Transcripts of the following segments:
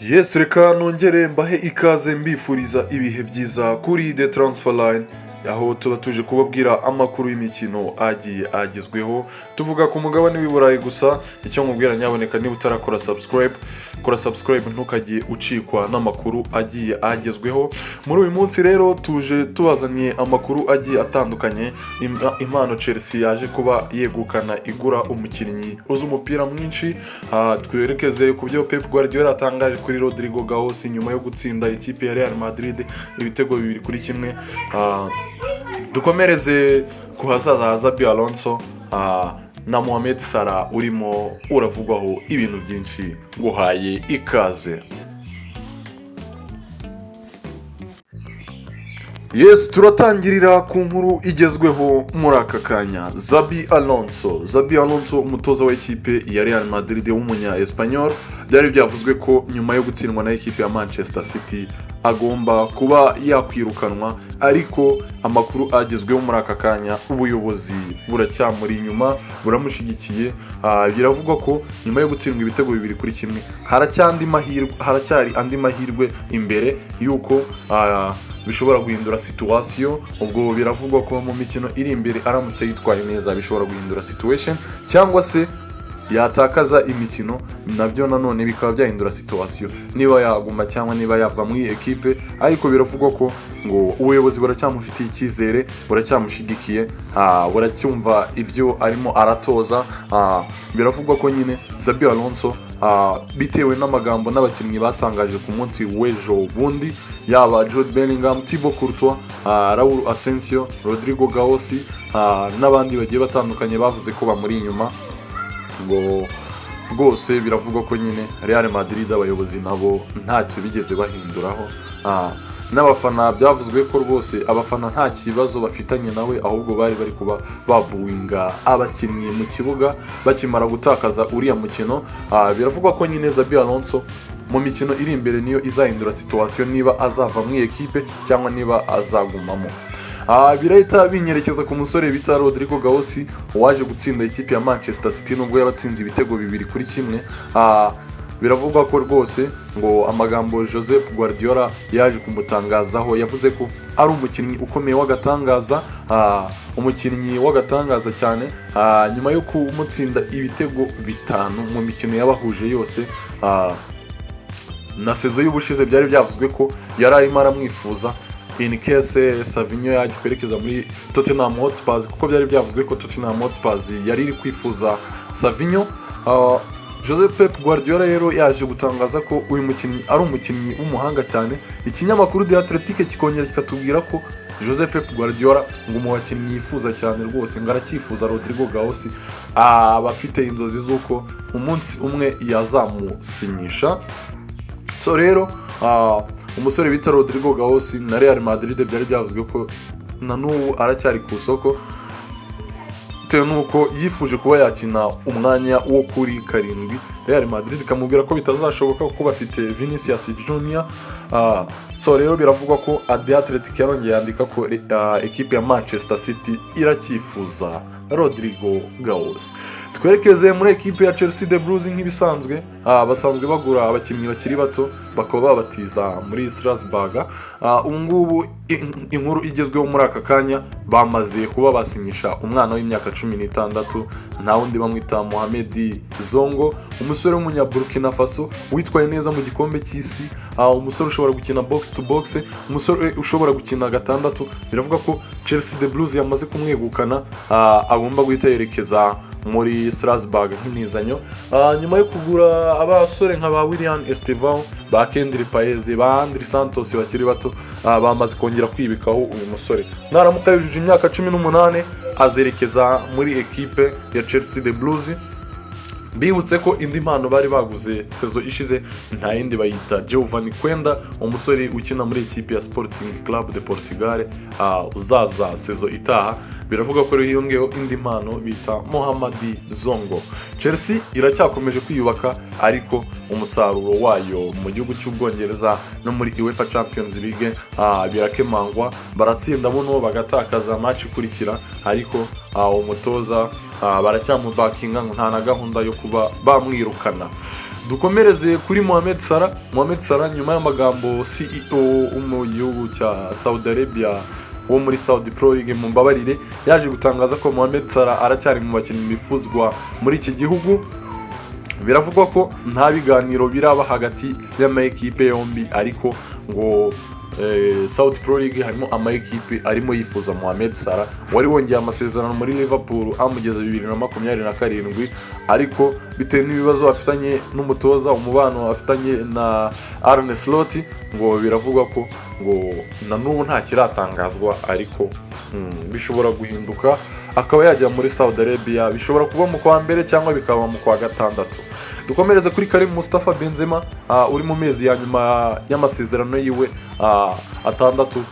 Yes, reka nongere mbahe ikaze, mbifuriza ibihe byiza kuri The Transfer Line, aho tuba tuje kubabwira amakuru y'imikino agiye agezweho, tuvuga ku mugabane w'i Burayi gusa. Icyo nkubwira, nyaboneka, niba utarakora subscribe, kora subscribe, ntukajye ucikwa n'amakuru agiye agezweho. Muri uyu munsi rero tuje tubazaniye amakuru agiye atandukanye. Impano Chelsea yaje kuba yegukana igura umukinnyi uzi umupira mwinshi. Twerekeze ku byo Pep Guardiola yatangaje kuri Rodrygo Goes nyuma yo gutsinda ikipe ya Real Madrid ibitego 2-1. Dukomereze ku hazaza ha Xabi Alonso na Mohamed Salah urimo uravugwaho ibintu byinshi. Nguhaye ikaze. Yes, turatangirira ku nkuru igezweho muri aka kanya. Xabi Alonso, Xabi Alonso, umutoza w'ikipe ya Real Madrid w'umunya Espanyol, byari byavuzwe ko nyuma yo gutsindwa na ekipe ya Manchester City agomba kuba yakwirukanwa, ariko amakuru agezweho muri aka kanya, ubuyobozi buracyamuri inyuma, buramushyigikiye. Biravugwa ko nyuma yo gutsindwa ibitego 2-1 haracyari andi mahirwe imbere y'uko bishobora guhindura situation. Ubwo biravugwa ko mu mikino iri imbere, aramutse yitwaye neza, bishobora guhindura situation, cyangwa se yatakaza imikino, nabyo nanone bikaba byahindura situation, niba yaguma cyangwa niba yava muri iyi ekipe. Ariko biravugwa ko ngo ubuyobozi buracyamufitiye icyizere, buracyamushyigikiye, buracyumva ibyo arimo aratoza. Biravugwa ko nyine Xabi Alonso, bitewe n'amagambo n'abakinnyi batangaje ku munsi w'ejo bundi, yaba Jude Bellingham, Thibaut Courtois, Raul Asensio, Rodrygo Goes n'abandi bagiye batandukanye bavuze ko bamuri inyuma, ngo rwose biravugwa ko nyine Real Madrid abayobozi nabo ntacyo bigeze bahinduraho. N'abafana byavuzwe ko rwose abafana nta kibazo bafitanye nawe, ahubwo bari bari kuba babuwinga abakinnyi mu kibuga bakimara gutakaza uriya mukino. Biravugwa ko nyine Xabi Alonso mu mikino iri imbere niyo izahindura situation, niba azava muri iyi ekipe cyangwa niba azagumamo. Birahita binyerekeza ku musore bita Rodrygo Goes waje gutsinda ikipe ya Manchester City nubwo yabatsinze ibitego 2-1. Biravugwa ko rwose ngo amagambo Joseph Guardiola yaje kumutangazaho, yavuze ko ari umukinnyi ukomeye w'agatangaza, umukinnyi w'agatangaza cyane, nyuma yo kumutsinda ibitego 5 mu mikino yabahuje yose. Na saison y'ubushize byari byavuzwe ko yari arimo aramwifuza in case Savinho yajya kwerekeza muri Tottenham Hotspur, kuko byari byavuzwe ko Tottenham Hotspur yari iri kwifuza Savinho. Joseph Pep Guardiola rero yaje gutangaza ko uyu mukinnyi ari umukinnyi w'umuhanga cyane. Ikinyamakuru The Athletic kikongera kikatubwira ko Joseph Pep Guardiola ngo mu bakinnyi yifuza cyane rwose ngo aracyifuza Rodrygo Goes, aba afite inzozi z'uko umunsi umwe yazamusinyisha. So rero umusore bita Rodrygo Goes na Real Madrid byari byavuzwe ko na n'ubu aracyari ku isoko, bitewe n'uko yifuje kuba yakina umwanya wo kuri 7, Real Madrid ikamubwira ko bitazashoboka kuko bafite Vinicius Junior. So rero biravugwa ko The Athletic yarongeye yandika ko ekipe ya Manchester City iracyifuza Rodrygo Goes. Twerekeze muri ekipe ya Chelsea, The Blues. Nk'ibisanzwe, basanzwe bagura abakinnyi bakiri bato bakaba babatiza muri Strasbourg. Ubu ngubu inkuru igezweho muri aka kanya, bamaze kuba basinyisha umwana w'imyaka 16, nta wundi, bamwita Mohamed Zongo, umusore w'umunyaburkina Faso witwaye neza mu gikombe cy'isi, umusore ushobora gukina box to box, umusore ushobora gukina 6. Biravuga ko Chelsea, The Blues, yamaze kumwegukana, agomba guhita yerekeza muri Strasbourg nk'intizanyo. Nyuma yo kugura abasore nka ba William Estevao, ba Kendry Paez, ba Andrey Santos bakiri bato, bamaze kongera kwibikaho uyu musore. Naramuka yujuje imyaka 18 azerekeza muri ekipe ya Chelsea, The Blues. Bibutse ko indi mpano bari baguze saison ishize nta yindi, bayita Giovanni Kwenda, umusore ukina muri ekipe ya Sporting Club de Portugal, uzaza saison itaha. Biravuga ko rero hiyongeyeho indi mpano bita Mohamed Zongo. Chelsea iracyakomeje kwiyubaka, ariko umusaruro wayo mu gihugu cy'Ubwongereza no muri UEFA Champions League birakemangwa. Baratsinda buno, bagatakaza match ikurikira, ariko umutoza baracyamubakinga, ngo nta na gahunda yo kuba bamwirukana. Dukomereze kuri Mohamed Salah. Mohamed Salah, nyuma y'amagambo CEO wo mu gihugu cya Saudi Arabia, wo muri Saudi Pro League, mumbabarire, yaje gutangaza ko Mohamed Salah aracyari mu bakinnyi bifuzwa muri iki gihugu. Biravugwa ko nta biganiro biraba hagati y'amakipe yombi, ariko ngo Saudi Pro League harimo amakipe arimo yifuza Mohamed Salah, wari wongeye amasezerano muri Liverpool amugeza 2027, ariko bitewe n'ibibazo afitanye n'umutoza, umubano afitanye na Arne Slot, ngo biravugwa ko ngo na n'ubu nta kiratangazwa, ariko bishobora guhinduka akaba yajya muri Saudi Arabia. Bishobora kuba mu kwa mbere cyangwa bikaba mu kwa gatandatu. Dukomereze kuri Karim Mustafa Benzema, uri mu mezi ya nyuma y'amasezerano yiwe 6.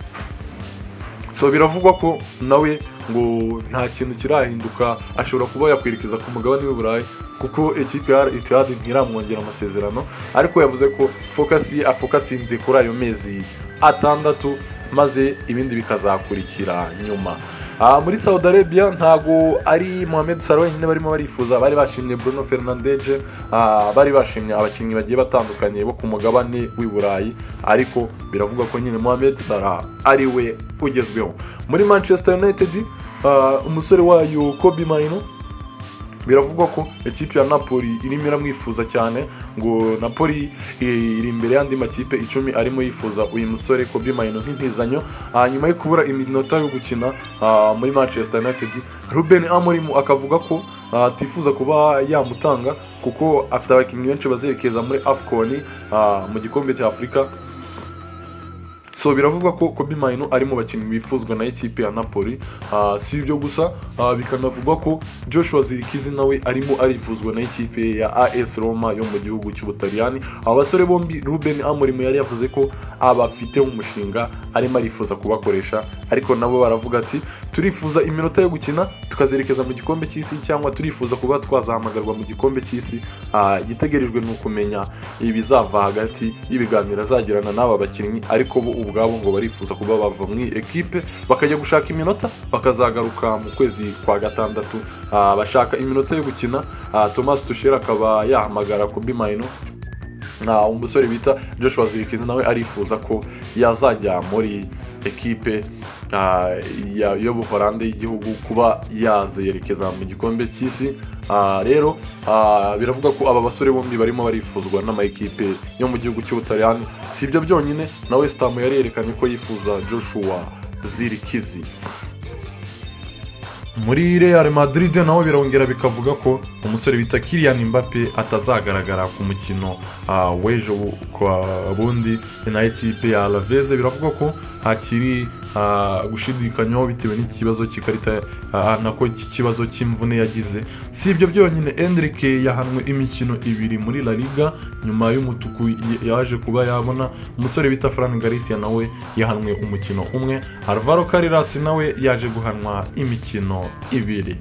So biravugwa ko nawe ngo nta kintu kirahinduka, ashobora kuba yakwerekeza ku mugabane w'i Burayi, kuko ekipe ya Al Ittihad ntiramwongera amasezerano, ariko yavuze ko focus ye afocusinze kuri ayo mezi 6, maze ibindi bikazakurikira nyuma. Muri Saudi Arabia ntago ari Mohamed Salah wenyine barimo barifuza. Bari bashimye Bruno Fernandes, bari bashimye abakinnyi bagiye batandukanye bo ku mugabane w'i Burayi, ariko biravugwa ko nyine Mohamed Salah ari we ugezweho. Muri Manchester United, umusore wayo Kobbie Mainoo, biravugwa ko ekipi ya Napoli irimo iramwifuza cyane. Ngo Napoli iri imbere y'andi makipe 10 arimo yifuza uyu musore Kobbie Mainoo nk'intizanyo. Nyuma yo kubura iminota yo gukina muri Manchester United, Ruben Amorim akavuga ko atifuza kuba yamutanga, kuko afite abakinnyi benshi bazerekeza muri AFCON, mu gikombe cya Afurika. So biravugwa ko Kobbie Mainoo ari mu bakinnyi bifuzwa na ekipe ya Napoli. Si ibyo gusa, bikanavugwa ko Joshua Zirkzee nawe arimo arifuzwa na ekipe ya AS Roma yo mu gihugu cy'Ubutaliyani. Aba basore bombi Ruben Amorim yari yavuze ko abafite umushinga, arimo arifuza kubakoresha, ariko nabo baravuga ati: "Turifuza iminota yo gukina, tukazerekeza mu gikombe cy'isi, cyangwa turifuza kuba twazahamagarwa mu gikombe cy'isi." Igitegerejwe ni ukumenya ibizava hagati y'ibiganiro azagirana n'aba bakinnyi, ariko bo ubwabo ngo barifuza kuba bava mu ekipe bakajya gushaka iminota, bakazagaruka mu kwezi kwa gatandatu. Bashaka iminota yo gukina. Thomas Tuchel akaba yahamagara Kobbie Mainoo. Umusore bita Joshua Zirkzee nawe arifuza ko yazajya muri ekipe y'Ubuholande y'igihugu, kuba yazerekeza mu gikombe cy'isi. Rero biravuga ko aba basore bombi barimo barifuzwa n'amakipe yo mu gihugu cy'Ubutaliyani. Si ibyo byonyine, na West Ham yari yerekanye ko yifuza Joshua Zirkzee. Muri Real Madrid naho birongera bikavuga ko umusore bita Kylian Mbappe atazagaragara ku mukino w'ejo kwa bundi na ekipe ya Alaves. Biravuga ko hakiri gushidikanywaho bitewe n'ikibazo cy'ikarita, nako cy'ikibazo cy'imvune yagize. Si ibyo byonyine, Endrick yahanwe imikino 2 muri La Liga nyuma y'umutuku yaje kuba yabona. Umusore bita Fran Garcia nawe yahanwe umukino umwe. Alvaro Carreras nawe yaje guhanwa imikino 2.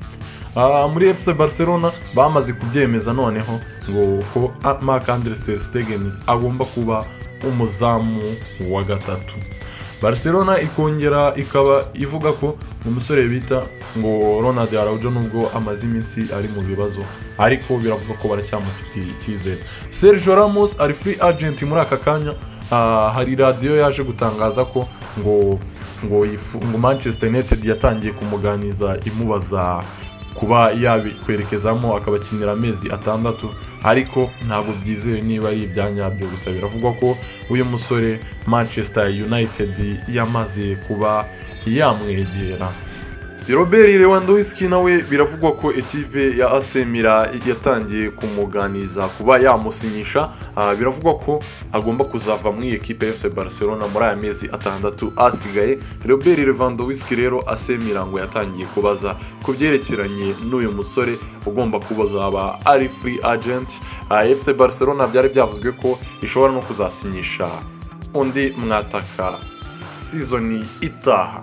Muri FC Barcelona bamaze kubyemeza noneho ngo ko Marc Andre ter Stegen agomba kuba umuzamu wa gatatu. Barcelona ikongera ikaba ivuga ko umusore bita ngo Ronald Araujo, nubwo amaze iminsi ari mu bibazo, ariko biravuga ko baracyamufitiye icyizere. Sergio Ramos ari free agent muri aka kanya. Hari radiyo yaje gutangaza ko ngo Manchester United yatangiye kumuganiza, imubaza kuba yabikwerekezamo akabakinira amezi 6, ariko ntabwo byizewe niba ari ibya nyabyo. Gusa biravugwa ko uyu musore Manchester United yamaze kuba yamwegera. Si Robert Lewandowski nawe biravugwa ko ekipe ya AC Milan yatangiye kumuganiza kuba yamusinyisha. Biravugwa ko agomba kuzava muri iyi ekipe ya FC Barcelona muri aya mezi 6 asigaye. Robert Lewandowski rero, AC Milan ngo yatangiye kubaza ku byerekeranye n'uyu musore ugomba kuzaba ari free agent. FC Barcelona byari byavuzwe ko ishobora no kuzasinyisha undi mwataka season itaha.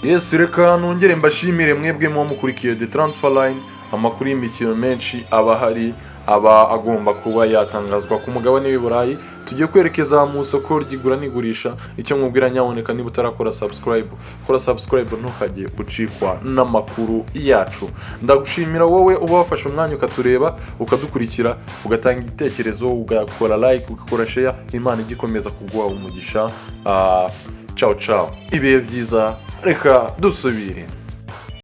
Yes, reka nongere mbashimire mwebwe muba mukurikiye The Transfer Line. Amakuru y'imikino menshi aba ahari, aba agomba kuba yatangazwa ku mugabane w'i Burayi. Tugiye kwerekeza mu isoko ry'igura n'igurisha. Icyo nkubwira, nyaboneka, niba utarakora subscribe, kora subscribe, ntukajye ucikwa n'amakuru yacu. Ndagushimira wowe uba wafashe umwanya ukatureba, ukadukurikira, ugatanga igitekerezo, ugakora like, ugakora share. Imana igikomeza kuguha umugisha. Ciao ciao, ibihe byiza, reka dusubire.